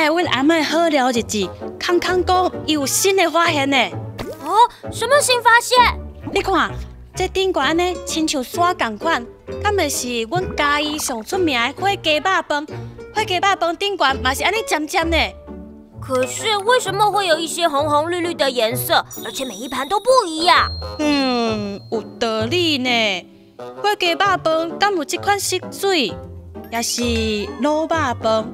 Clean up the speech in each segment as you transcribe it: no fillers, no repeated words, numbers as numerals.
摆阮阿嬤好料日志，康康讲伊有新的发现呢。哦，什么新发现？你看，這頂懸按呢，親像山仝款，敢袂是阮嘉義上出名的火雞肉飯？火雞肉飯頂懸嘛是按呢尖尖的。可是為什麼會有一些紅紅綠綠的顏色，而且每一盤都不一樣？嗯，有道理呢。火雞肉飯敢有這款色水，抑是滷肉飯？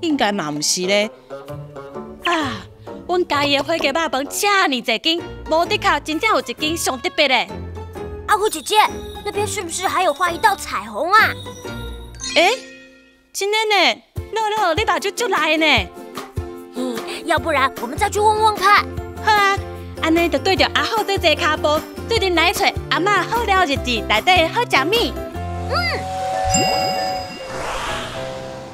應該嘛毋是咧。啊，阮嘉義的火雞肉飯遮爾濟間，無的確真正有一間上特別的。阿虎姐姐，那邊是不是還有畫一道彩虹啊？欸，真的呢，樂樂，你目睭足利的呢。嗯，要不然我們再去問問看。好啊，按呢就對著阿虎這濟跤步，做陣來揣阿嬤好料日誌內底好食物。嗯。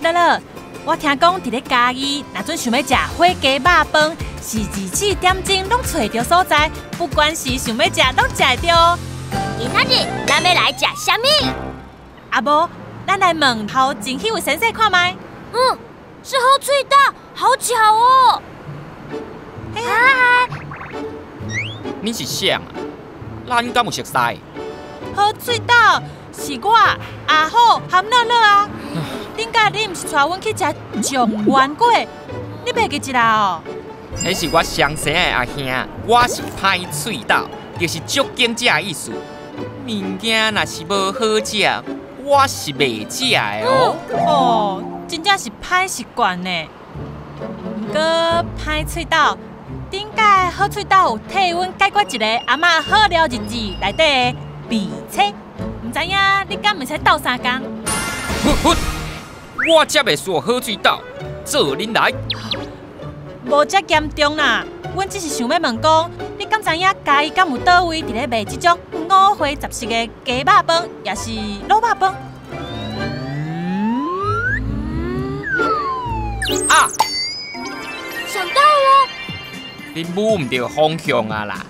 樂樂，我聽講佇咧嘉義，若準想欲食火雞肉飯，是24點鐘攏揣著所在，不管是想欲食，攏食會著。今仔日咱欲來食啥物？啊無，咱來問頭前彼位先生看覓。嗯，是好喙斗，好巧哦。嗨，你是誰啊？咱敢有熟似？好喙斗，是我阿虎含樂樂啊。頂擺你毋是帶阮去食狀元粿？你袂記得啦哦？彼是我雙生的阿兄，我是歹喙斗，就是足揀食的意思。物件若是無好食，我是袂食的哦。哦，真正是歹習慣呢。毋過歹喙斗，頂擺好喙斗有替阮解決一個阿嬤好料日誌內底的秘冊，毋知影你敢會使鬥相共？我才袂輸好喙斗，做恁來。無遮嚴重啦，阮只是想欲問講，你敢知影嘉義敢有佗位佇咧賣這種五花十色的雞肉飯，抑是滷肉飯？啊！想到了，恁摸毋著方向啊啦！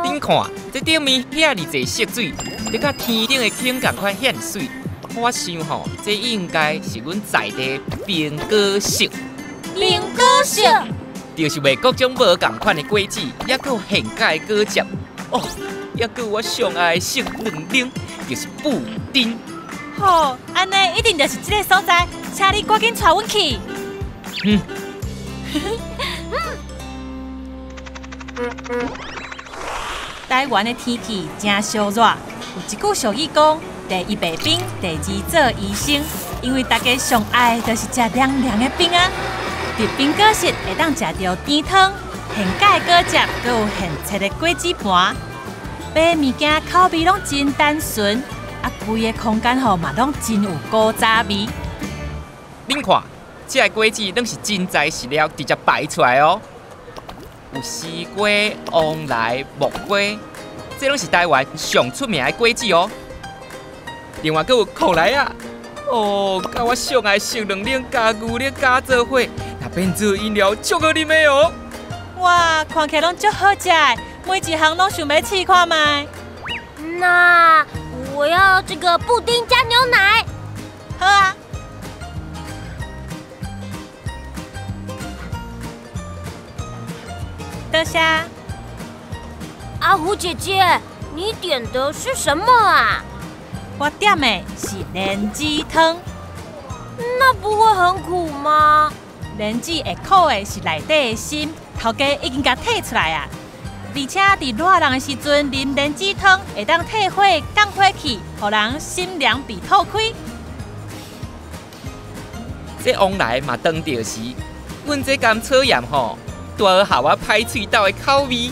恁看，這頂面遐爾濟色水，就佮天頂的星仝款遐爾媠。我想吼，這應該是阮在地冰果室。冰果室，就是賣各種無仝款的果子，抑閣有現絞的果汁。哦，抑閣有我上愛的雪卵奶，就是布丁。好，按呢一定就是這個所在，請你趕緊帶阮去。嗯。台灣的天氣真燒熱，有一句俗語講：第一賣冰，第二做醫生。因為大家上愛就是食涼涼的冰啊。佇冰果室會當食著甜湯、現絞果汁，閣有現切的果子盤。買物件口味攏真單純，啊，規个空間吼嘛攏真有古早味。恁看，這个果子攏是真材實料直接擺出來哦。有西瓜、旺來、木瓜，這攏是台灣上出名的果子哦。另外，閣有苦來仔，哦，佮我上愛雪卵奶加牛奶加做伙，若變做飲料，足好啉的哦。哇，看起來攏足好食的，每一項攏想欲試看覓。那我要這個布丁加牛奶。好啊。多謝。阿虎姐姐，你點的是什麼啊？我點的是蓮子湯。那不會很苦嗎？蓮子會苦的是內底的心，頭家已經共剔出來啊。而且佇熱人的時陣，啉蓮子湯會當退火降火氣，予人心涼鼻透開。這往來嘛當著時，阮這甘草鹽吼，拄好合我歹喙斗的口味。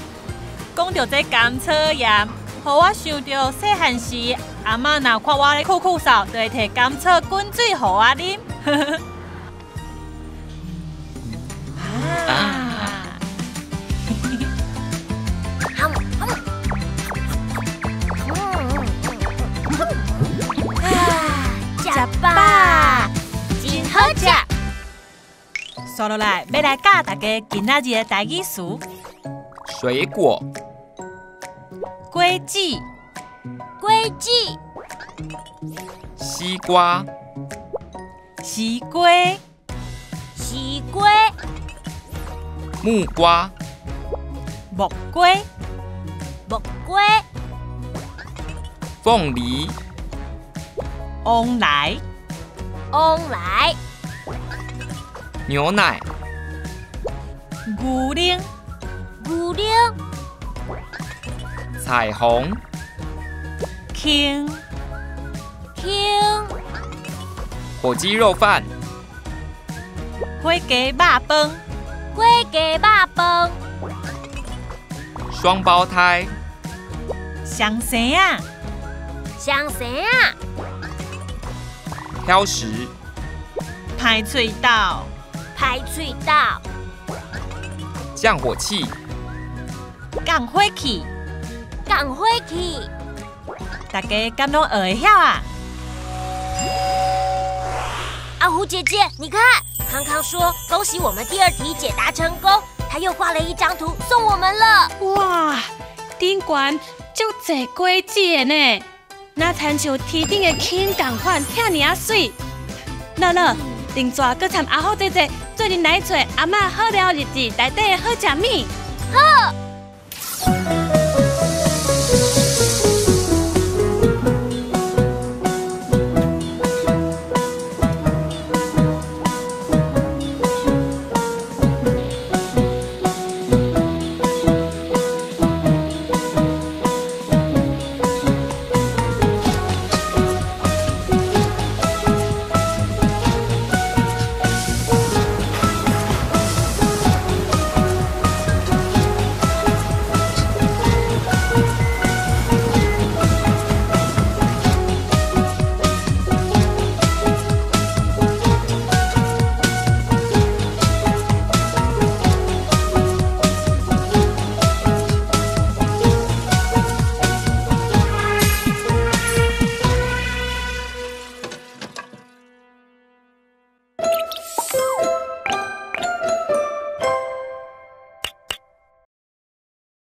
講著這甘草鹽，予我想著細漢時，阿嬤若看我咧溼溼嗽，就會提甘草滾水予我啉。啊！啊！食飽，真好食。煞落來，欲來教大家今仔日的台語詞。水果。果子。果子。西瓜。西瓜。西瓜、木瓜、木瓜、木瓜、鳳梨、旺來、旺來、牛奶、牛奶、牛奶、彩虹、輕、輕、火雞肉飯、火雞肉飯、火雞肉飯、雙胞胎、雙生仔、雙生仔、挑食、歹喙斗、歹喙斗、降火器、降火器、降火器。大家敢攏學會曉啊？阿虎姐姐，你看，康康說恭喜我們第二題解答成功，他又畫了一張圖送我們了。哇，頂懸足濟果子的呢，若親像天頂的星仝款，遐爾仔媠。樂樂，另逝閣參阿虎姐姐做陣來揣阿嬤好料日誌內底的好食物。好。